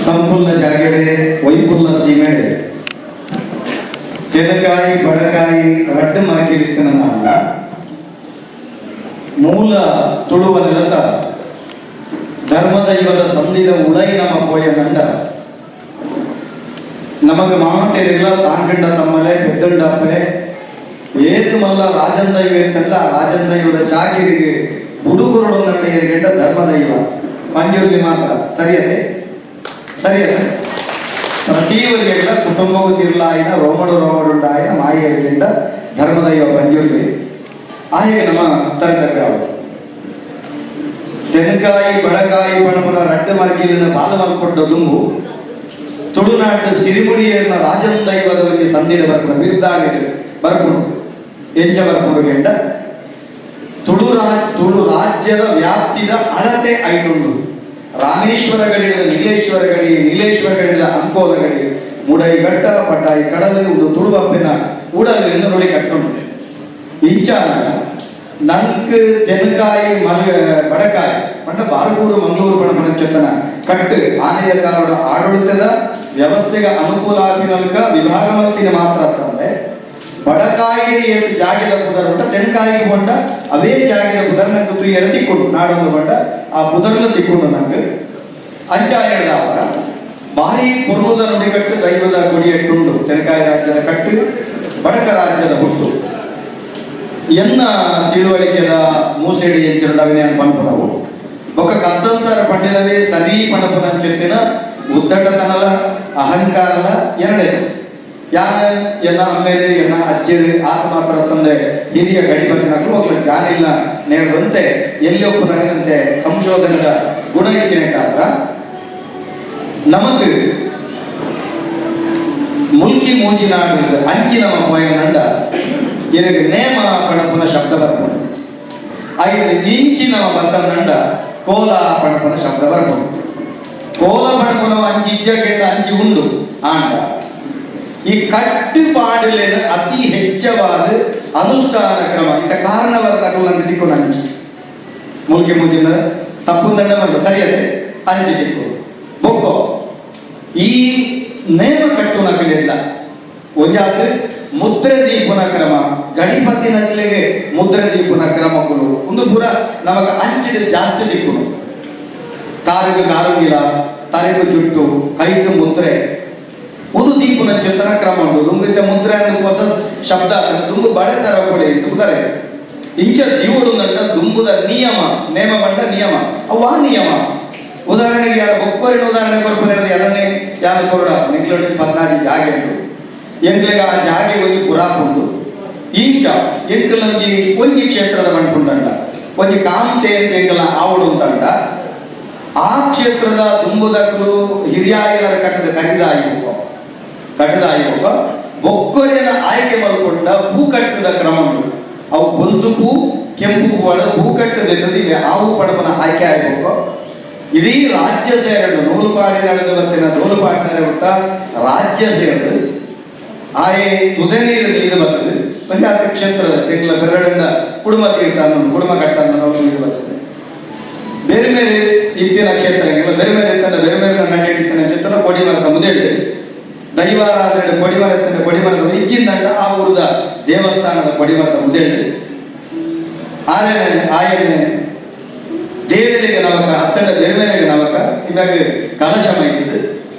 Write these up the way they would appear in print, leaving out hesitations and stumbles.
ಸಂಪುಲ್ಲ ಜಾಗಡೆ ವೈಪುಲ್ಲ ಸೀಮೆಡೆ ತೆನಕಾಯಿ ಬಡಕಾಯಿ ರಡ್ಡು ಮರಕಿರಿತ್ತನ ಮೂಲ ತುಳುವ ನೆಲತ ಧರ್ಮದೈವದ ಸಂಧಿದ ಉಳೈ ನಮ್ಮ ಪೋಯ ನಂಡ ನಮಗ ಮಾತೆರೆಲ್ಲ ತಾಂಕಂಡ ತಮ್ಮಲೆ ಪೆದ್ದಂಡಪ್ಪೆ ಏತು ಮಲ್ಲ ರಾಜನ್ ದೈವ ಅಂತಲ್ಲ ರಾಜನ್ ದೈವದ ಚಾಕಿರಿಗೆ ಬುಡುಗುರುಳು ನಂಡ ಏರ್ಗೆಂಡ ಧರ್ಮದೈವ ಪಂಜುರ್ಲಿ ಮಾತ್ರ ಸರಿಯದೆ ಸರಿಯದೆ ಪ್ರತಿಯೊರಿಗೆಲ್ಲ ಕುಟುಂಬಗೂ ತಿರ್ಲಾಯಿನ ರೋಮಡು ರೋಮಡುಂಡಾಯಿನ ಮಾಯ ಏರ್ಗೆಂಡ ಧರ್ಮದೈವ ಪಂಜುರ್ಲಿ ಆಯೆ ನಮ್ಮ ತರತಕ್ಕಾವು ತೆನಕಾಯಿ ಬಡಕಾಯಿ ಪಣಪುನ ರಡ್ಡು ಮರಗಿಲಿನ ಬಾಲ ಮಲ್ಕೊಟ್ಟ ದುಂಬು ತುಳುನಾಡು ಸಿರಿಮುಡಿಯನ್ನ ರಾಜನ್ ದೈವದ ಬಗ್ಗೆ ಸಂದಿಡ ಬರ್ಪುಣ ಬಿರುದಾಳಿ ಬರ್ಪುಣು ಎಂಚ ಬರ್ಪುಣು ಗೆಂಡ ತುಳು ರಾಜ್ಯದ ವ್ಯಾಪ್ತಿದ ಅಳತೆ ಐಟುಂಡು. ರಾಮೇಶ್ವರ ಗಡಿದ ನೀಲೇಶ್ವರ ಗಡಿ, ನೀಲೇಶ್ವರ ಗಡಿದ ಅಂಕೋಲ ಗಡಿ, ಮುಡೈ ಗಟ್ಟ ಪಟ್ಟಾಯಿ ಕಡಲು ಒಂದು ತುಳುವಪ್ಪಿನ ಉಡಲು ಎಂದು ನುಡಿ ಕಟ್ಟುಂಡು. ಇಂಚ ನಂಕ್ ತೆನಕಾಯಿ ಮಲ್ ಬಡಕಾಯಿ ಪಂಡ ಬಾಲ್ಗೂರು ಮಂಗಳೂರು ಪಣಪಣ ಚೆತ್ತನ ಕಟ್ಟು ಆನೆಯ ಕಾಲದ ಆಡಳಿತದ ವ್ಯವಸ್ಥೆಗೆ ಅನುಕೂಲ ಆಪಿನಲ್ಕ ವಿಭಾಗ ಮಲ್ತಿನ ಮಾತ್ರ ತಂದೆ ಬಡಕಾಯಿ ಏತು ಜಾಗಿದ ಪುದರ್ ಉಂಟ ತೆನ್ಕಾಯಿಗೆ ಕೊಂಡ ಅವೇ ಜಾಗಿದ ಪುದರ್ ನಂಗೆ ತುಯ್ಯರ ತಿಕ್ಕೊಂಡು ನಾಡೊಂದು ಕೊಂಡ ಆ ಪುದರ್ನ ತಿಕ್ಕೊಂಡು ನಂಗೆ ಅಂಚಾಯದ ಅವರ ಭಾರಿ ಪುರ್ವದ ನುಡಿಕಟ್ಟು ದೈವದ ಕೊಡಿಯಟ್ಟುಂಡು. ತೆನಕಾಯಿ ರಾಜ್ಯದ ಕಟ್ಟು ಬಡಕ ರಾಜ್ಯದ ಹುಟ್ಟು ಎನ್ನ ತಿಳುವಳಿಕೆದ ಮೂಸೆಡಿ ಎಂಚಿರುಂಡವಿನ ಪನ್ಪುನವು ಬೊಕ್ಕ ಕತ್ತಲ್ಸರ ಪಂಡಿನವೇ ಸರಿ ಪಣಪುನ ಚೆತ್ತಿನ ಉದ್ದಟತನಲ ಅಹಂಕಾರಲ ಎರಡೇ ಯಾನ ಎನ್ನ ಅಮ್ಮೇಲೆ ಎನ್ನ ಅಜ್ಜಿರು ಆತ ಮಾತ್ರ ತಂದೆ ಹಿರಿಯ ಗಡಿಬತ್ತಿನಗಳು ಒಬ್ಬ ಜಾನಿಲ್ಲ ನೇರದಂತೆ ಎಲ್ಲಿ ಒಪ್ಪುನಂತೆ ಸಂಶೋಧನೆಯ ಗುಣ ಇಕ್ಕಿನ ಕಾತ್ರ ನಮಗ್ ಮುಲ್ಕಿ ಮೂಜಿನಾಡು ಅಂಚಿ ನಮ್ಮ ಪೋಯ ನಂಡ ಎನಗೆ ನೇಮ ಪಣಪುನ ಶಬ್ದ ಬರ್ಪುಂಡು. ಐದು ಇಂಚಿ ನಮ್ಮ ಬತ್ತನಂಡ ಕೋಲ ಪಣಪುನ ಶಬ್ದ ಬರ್ಪುಂಡು. ಕೋಲ ಪಣಪುನ ಅಂಚಿ ಇಜ್ಜ ಕೆಟ್ಟ ಅಂಚಿ ಉಂಡು ಆಂಡ ಈ ಕಟ್ಟುಪಾಡಲೇನ ಅತಿ ಹೆಚ್ಚವಾದ ಅನುಷ್ಠಾನ ಕ್ರಮ ಇತ ಕಾರಣವರ್ಣಗಳು ನಂಗೆ ದಿಕ್ಕು ಅಂಚಿ ಮುಲ್ಕಿ ಮೂಜಿನ ತಪ್ಪು ದಂಡ ಬಂದು ಸರಿಯದೆ ಅಂಚಿ ದಿಕ್ಕು ಬೊಕ್ಕೋ ಈ ನೇಮ ಕಟ್ಟುನ ಕಡೆಲ್ಲ ಒಂಜಾತ್ ಮುದ್ರೆ ದೀಪನ ಕ್ರಮ ಗಣಿಪತಿ ನಕ್ಲೆಗೆ ಮುದ್ರೆ ದೀಪನ ಕ್ರಮಗಳು ಒಂದು ಪೂರ ನಮಗ ಅಂಚಿಡ ಜಾಸ್ತಿ ದಿಕ್ಕುನು. ಕಾರಿಗೆ ಕಾರುಗಿಲ ತಲೆಗೂ ಜುಟ್ಟು ಕೈಗೆ ಮುದ್ರೆ ಒಂದು ದೀಪನ ಚಿಂತನ ಕ್ರಮ ಉಂಟು. ದುಂಬಿತ ಮುದ್ರೆ ಅಂದ್ರೆ ಹೊಸ ಶಬ್ದ ದುಂಬು ಬಳಸರ ಕೊಡಿ ದುಂಬುದರೆ ಇಂಚ ದೀವುಡು ನಂಡ ದುಂಬುದ ನಿಯಮ ನೇಮ ಬಂಡ ನಿಯಮ ಅವು ಆ ನಿಯಮ ಉದಾಹರಣೆಗೆ ಯಾರ ಬೊಕ್ಕರಿನ ಉದಾಹರಣೆ ಕೊರ್ಪುನ ಎಲ್ಲನೇ ಯಾರು ಕೊರಡ ನಿಂಗ್ಲೋಡಿ 14 ಜಾಗೆ ಉಂಟು ಎಂಕ್ಲೆಗ್ ಆ ಜಾಗೆ ಒಂಜಿ ಪುರಾಪುಂಡು. ಇಂಚ ಎಂಕಲೊಂಜಿ ಒಂಜಿ ಕ್ಷೇತ್ರದ ಮಣ್ಪುಂಡಂಡ ಒಂಜಿ ಕಾಂತೆ ಅಂತ ಎಂಕಲ ಆವಡು ಅಂತಂಡ ಆ ಕ್ಷೇತ್ರದ ದುಂಬುದಕ್ಕಲು ಹಿರಿಯಾಯಿನರ ಕಟ್ಟದ ಕರಿದಾಯಿಬೊಕ್ಕ ಕಟ್ಟದಾಯಿಬೊಕ್ಕ ಬೊಕ್ಕರಿನ ಆಯ್ಕೆ ಮಲ್ಕೊಂಡ ಪೂ ಕಟ್ಟದ ಕ್ರಮ ಉಂಟು. ಅವು ಬೊಲ್ತು ಪೂ ಕೆಂಪು ಪೂ ಪೂ ಕಟ್ಟದ ಆವು ಪಡಪನ ಆಯ್ಕೆ ಆಯ್ಬೊಕ್ಕ ಇಡೀ ರಾಜ್ಯ ಸೇರಡು ನೂಲುಪಾಡಿ ನಡೆದು ಬತ್ತಿನ ನೂಲುಪಾಡಿನ ಹುಟ್ಟ ರಾಜ್ಯ ಸೇರದು ಆಯೆ ತುದೆ ನೀರು ನೀರು ಬರ್ತದೆ ಪಂಚಾಯತ್ ಕ್ಷೇತ್ರದ ತಿಂಗಳ ಬೆರಡಂಡ ಕುಡುಮ ತೀರ್ಥ ಅನ್ನೋದು ಕುಡುಮ ಕಟ್ಟ ಅನ್ನೋದು ನೀರು ಬರ್ತದೆ. ಬೇರೆ ಬೇರೆ ಇತ್ತಿನ ಕ್ಷೇತ್ರ ಬೇರೆ ಬೇರೆ ಇತ್ತನ ಬೇರೆ ಬೇರೆ ನಡೆ ಇತ್ತಿನ ಚಿತ್ರ ಕೊಡಿಮರದ ಮುದೇಳಿ ದೈವಾರಾಧನೆ ಕೊಡಿಮರ ಇತ್ತನ ಕೊಡಿಮರದ ಇಚ್ಚಿಂದಂಡ ಆ ಊರದ ದೇವಸ್ಥಾನದ ಕೊಡಿಮರದ ಮುದೇಳಿ ಆಯನೆ ಆಯನೆ ದೇವರಿಗೆ ನಮಕ ಅತ್ತಂಡ ಬೇರೆ ಬೇರೆಗೆ ನಮಕ ಇವಾಗ ಕಲಶ ಮೈತದೆ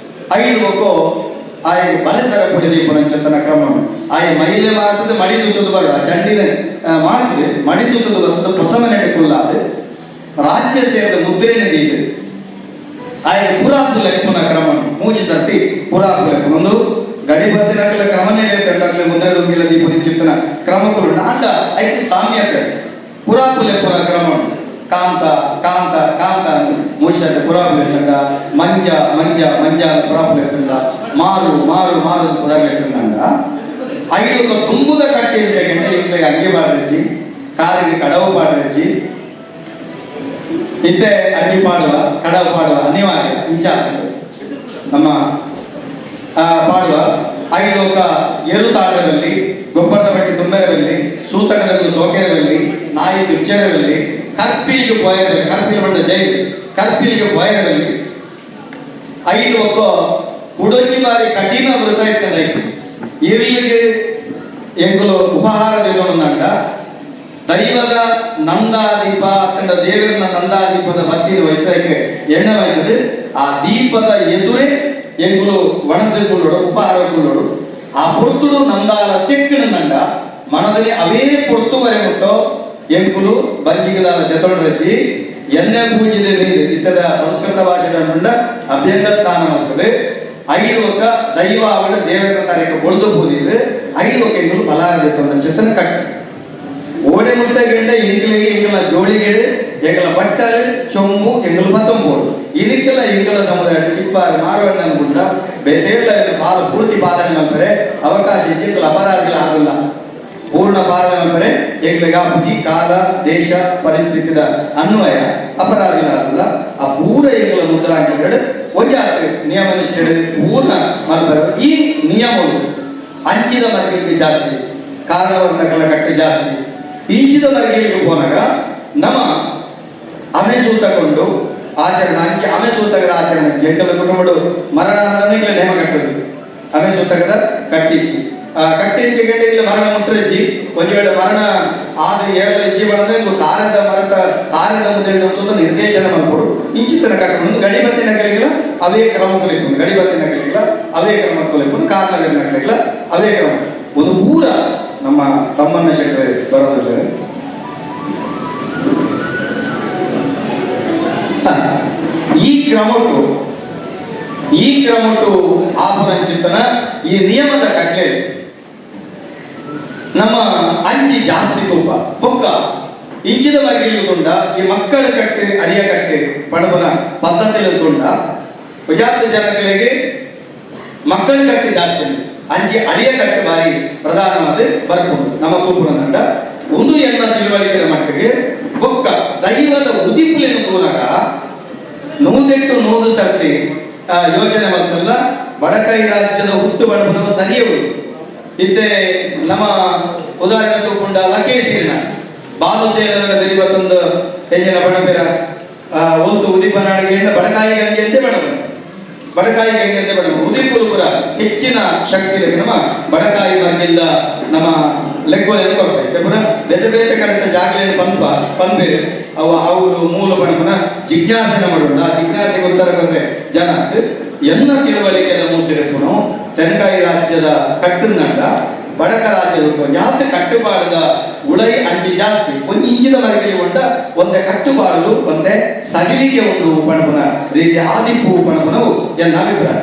ಐದು ಒಕ್ಕೋ ಆಯೆ ಬಲಸರ ಪುಡಿ ದೀಪನ ಚಂತನ ಕ್ರಮ ಆಯೆ ಮೈಲೆ ಮಾತದ ಮಡಿ ತುತ್ತದ ಬರ ಚಂಡಿನ ಮಾತದೆ ಮಡಿ ತುತ್ತದ ಬರ್ತದ ಹೊಸ ಮನೆ ಕುಲ್ಲಾದೆ ರಾಜ್ಯ ಸೇರಿದ ಮುದ್ರೆ ಇದೆ ಆಯೆ ಪುರಾತು ಲೆಕ್ಕುನ ಕ್ರಮ ಮೂಜಿ ಸರ್ತಿ ಪುರಾತು ಲೆಕ್ಕುನ ಒಂದು ಗಡಿಬತ್ತಿನಕಲ ಕ್ರಮನೇ ಬೇಕು ಮುದ್ರೆ ದೊಂಗಿಲ ದೀಪ ನಿಂಚಿತ್ತನ ಕ್ರಮಗಳು ಆಂಡ ಐತೆ ಸಾಮ್ಯತೆ ಪುರಾತು ಲೆಕ್ಕುನ ಕ್ರಮ ಕಾಂತ ಕಾಂತ ಕಾಂತ ಮೂಜಿ ಸರ್ತಿ ಪುರಾತು ಲೆಕ್ಕಂಡ ಮಂಜ ಮಂಜ ಮಂಜ ಪುರಾತು ಲೆಕ್ಕಂಡ ಮಾರು ಮಾರು ಮಾರು ಪುರಾತು ಲೆಕ್ಕಂಡ ಐದು ತುಂಬುದ ಕಟ್ಟಿ ಅಂತ ಇಂಕ್ಲೆಗೆ ಅಂಗಿ ಪಾಡ್ರಜ್ಜಿ ಕಾರಿಗೆ ಕಡವು ಪಾಡ್ರಜ್ಜಿ ಇತ್ತೆ ಅಂಗಿ ಪಾಡುವ ಕಡವು ಪಾಡುವ ಅನಿವಾರ್ಯ ಇಂಚ ನಮ್ಮ ಪಾಡುವ ಐದು ఒక ಏರುತಾಳದಲ್ಲಿ ಗೊಬ್ಬರದ ಬಟ್ಟಿ ತುಂಬೆರವಲ್ಲಿ ಸೂತಕದಗಳು ಸೋಕೆರವಲ್ಲಿ ನಾಯಿ ತುಚ್ಚೆರವಲ್ಲಿ ಕರ್ಪಿಲಿಗೆ ಪೋಯರವಲ್ಲಿ ಕರ್ಪಿಲ್ ಬಂಡ ಜೈಲು ಕರ್ಪಿಲಿಗೆ ಪೋಯರವಲ್ಲಿ ಐದು ಒಕ್ಕ ಉಡೊಂಜಿ ಬಾರಿ ಕಠಿಣ ವೃತ ಇರ್ತದೆ. ಇರ್ಲಿಗೆ ಎಂಕುಲು ಉಪಹಾರ ದಿನೊಂದಂಡ ದೈವದ ನಂದಾದೀಪ ಅತ್ತಂಡ ದೇವರನ ನಂದಾದೀಪದ ಬತ್ತಿನ ವೈತಕ್ಕೆ ಎಣ್ಣೆ ವೈತದೆ. ಆ ದೀಪದ ಎದುರೇ ಎಂಕುಲು ವಣಸೆ ಕುಳ್ಳೋಡು ಉಪಹಾರ ಕುಳ್ಳೋಡು. ಆ ಪೊರ್ತುಡು ನಂದಾಲ ತೆಕ್ಕಿನ ನಂಡ ಮನದಲ್ಲಿ ಅವೇ ಪೊರ್ತು ಬರೆ ಮುಟ್ಟೋ ಎಂಕುಲು ಬಂಜಿಗದಾಲ ಜತೊಂಡ್ರಜ್ಜಿ ಎಣ್ಣೆ ಪೂಜಿದ ನೀರು ಇತ್ತದ ಸಂಸ್ಕೃತ ಭಾಷೆ ಅಭ್ಯಂಗ ಸ್ಥಾನ ಮಾಡ್ತದೆ. ಐದು ಒಕ್ಕ ದೈವ ಅವಳ ದೇವರ ತಾರೀಕು ಬೊಳ್ದು ಪೂಜಿದ್ದು ಐದು ಒಕ್ಕ ಎಂಕುಲು ಫಲಾರ ಜತೊಂಡ ಚಿತ್ತನ ಕಟ್ಟು ಓಡೆ ಮುಟ್ಟೆ ಗಿಂಡ ಎಂಗ್ಲಿಗೆ ಎಂಗಲ ಜೋಳಿಗಿಡು ಎಂಗಲ ಬಟ್ಟಲು ಚೊಂಬು ಎಂಗಲು ಪತ್ತೊಂಬೋಡು ಇನಿಕ್ಕೆಲ್ಲ ಎಂಗಲ ಸಮುದಾಯ ಚಿಪ್ಪಾರು ಮಾರವಣ್ಣನ ಗುಂಡ ಬೇತೆಲ್ಲ ಪಾಲ ಪೂರ್ತಿ ಪಾಲನೆ ಮಾಡ್ತಾರೆ. ಅವಕಾಶ ಇತ್ತು ಅಪರಾಧಿಗಳ ಆಗಲ್ಲ ಪೂರ್ಣ ಪಾಲನೆ ಮಾಡ್ತಾರೆ. ಎಂಗ್ಲಿಗೆ ಆಪುಜಿ ಕಾಲ ದೇಶ ಪರಿಸ್ಥಿತಿದ ಅನ್ವಯ ಅಪರಾಧಿಗಳಾಗಲ್ಲ. ಆ ಪೂರ ಎಂಗಲ ಮುದ್ರಾಂಕಿಗಳು ಒಂಜಾತ್ ನಿಯಮ ನಿಷ್ಠೆ ಪೂರ್ಣ ಮಾಡ್ತಾರೆ. ಈ ನಿಯಮಗಳು ಅಂಚಿದ ಮರ್ಗಿಗೆ ಜಾಸ್ತಿ ಕಾರಣವರ್ಣಗಳ ಕಟ್ಟು ಜಾಸ್ತಿ. ಇಂಚಿದ ಮರ್ಗಿಗೆ ಪೋನಾಗ ನಮ್ಮ ಅಮೆ ಸೂತಕೊಂಡು ಆಚರಣೆ ಅಂಚೆ ಅಮೆ ಸೂತಕದ ಆಚರಣೆ ಎಂಕಲ ಕುಟುಂಬಡು ಮರಣ ಅಂತಂದ್ರೆ ಇಲ್ಲ ನೇಮ ಕಟ್ಟುದು ಅಮೆ ಸೂತಕದ ಕಟ್ಟಿಚ್ಚಿ ಆ ಕಟ್ಟಿಂಚಿ ಗಂಟೆ ಇಲ್ಲ ಮರಣ ಮುಟ್ರಜ್ಜಿ. ಒಂದು ವೇಳೆ ಮರಣ ಆದ ಏಳು ಹೆಜ್ಜೆ ಬಂದ್ರೆ ಇಂಗು ತಾರದ ಮರತ ತಾರದ ಮುಂದೆ ಅಂತ ನಿರ್ದೇಶನ ಮಾಡ್ಕೊಡು ಇಂಚಿತನ ಕಟ್ಟುದು. ಗಡಿಬತ್ತಿನ ಕಲಿಗಿಲ್ಲ ಅವೇ ಕ್ರಮಗಳು, ಗಡಿಬತ್ತಿನ ಕಲಿಗಿಲ್ಲ ಅವೇ ಕ್ರಮಕ್ಕೂ, ಕಾರಣಗಳಿನ ಕಲಿಗಿಲ್ಲ ಅವೇ ಕ್ರಮ. ಒಂದು ಪೂರ ನಮ್ಮ ತಮ್ಮನ್ನ ಶೆಟ್ಟರೆ ಬರೋದಿಲ್ಲ. ಈ ಕ್ರಮಟ್ಟು ಈ ಕ್ರಮಟ್ಟು ಆಪುರಂಚಿತನ ಈ ನಿಯಮದ ಕಟ್ಲೆ ನಮ್ಮ ಅಂಜಿ ಜಾಸ್ತಿ ತೂಪ ಬೊಕ್ಕ ಇಂಚಿದ ಬಗೆಯಲ್ಲಿ ಈ ಮಕ್ಕಳ ಕಟ್ಟೆ ಅಡಿಯ ಕಟ್ಟೆ ಪಣಬನ ಪದ್ಧತಿಯಲ್ಲಿ ತುಂಡ ಉಜಾತ ಜನಗಳಿಗೆ ಮಕ್ಕಳ ಕಟ್ಟೆ ಜಾಸ್ತಿ ಅಂಚಿ ಅಡಿಯ ಕಟ್ಟೆ ಬಾರಿ ಪ್ರಧಾನವಾದ ಬರ್ಪುಂಡು ನಮ್ಮ ತೂಪುನ ತಂಡ ಒಂದು ಎನ್ನ ತಿಳುವಳಿಕೆಯ ಮಟ್ಟಿಗೆ. ಬೊಕ್ಕ ದೈವದ ಉದಿಪುಲೇನು ತೂನಾಗ ನೂದೆಟ್ಟು ನೂದು ಸರ್ತಿ ಯೋಚನೆ ಮಾಡ್ತಲ್ಲ ಬಡಕೈ ರಾಜ್ಯದ ಹುಟ್ಟು ಬಣಪುನವು ಸರಿಯೇ ಉಂಟು. ಇತ್ತೆ ನಮ್ಮ ಉದಾಹರಣೆ ತೂಪುಂಡ ಲಕೇಶಿನ ಬಾಲುಸೇನ ದೈವತ್ತೊಂದು ಎಂಜಿನ ಬಣಪೆರ ಒಂದು ಉದಿಪನಾಡಿಗೆ ಬಡಕಾಯಿ ಗಂಗೆ ಅಂತೆ ಬಣಪು ಬಡಕಾಯಿ ಗಂಗೆ ಅಂತೆ ಬಣಪು ಉದಿಪುಲು ಪುರ ಹೆಚ್ಚಿನ ಶಕ್ತಿ ನಮ್ಮ ಬಡಕಾಯಿ ಮರ್ಗಿಂದ ನಮ್ಮ ಲೆಕ್ಕೋಲೆಯನ್ನು ಕೊಡ್ತಾರೆ. ಪುನಃ ಬೇತೆ ಬೇತೆ ಕಡೆತ ಜಾಗಲೆಯನ್ನು ಪನ್ಪ ಪನ್ಪೆ ಅವ ಅವರು ಮೂಲ ಬಣಪನ ಜಿಜ್ಞಾಸೆನ ಮಾಡೋಣ. ಆ ಜಿಜ್ಞಾಸೆಗೆ ಉತ್ತರ ಕೊಟ್ಟರೆ ಜನ ಎನ್ನ ತಿಳುವಳಿಕೆಯ ಮೂಸಿರಪ್ಪನು ತೆನ್ಕಾಯಿ ರಾಜ್ಯದ ಕಟ್ಟುನಂಡ ಬಡಕ ರಾಜ್ಯದ ಜಾಸ್ತಿ ಕಟ್ಟುಪಾಡದ ಉಳೈ ಅಂಚಿ ಜಾಸ್ತಿ ಒಂದು ಇಂಚಿದ ಮರಗಲಿ ಉಂಡ ಒಂದೇ ಕಟ್ಟುಪಾಡಲು ಒಂದೇ ಸಡಿಲಿಗೆ ಉಂಟು ಪಣಪುನ ರೀತಿ ಆದಿಪ್ಪು ಪಣಪುನವು ಎನ್ನ ಅಭಿಪ್ರಾಯ.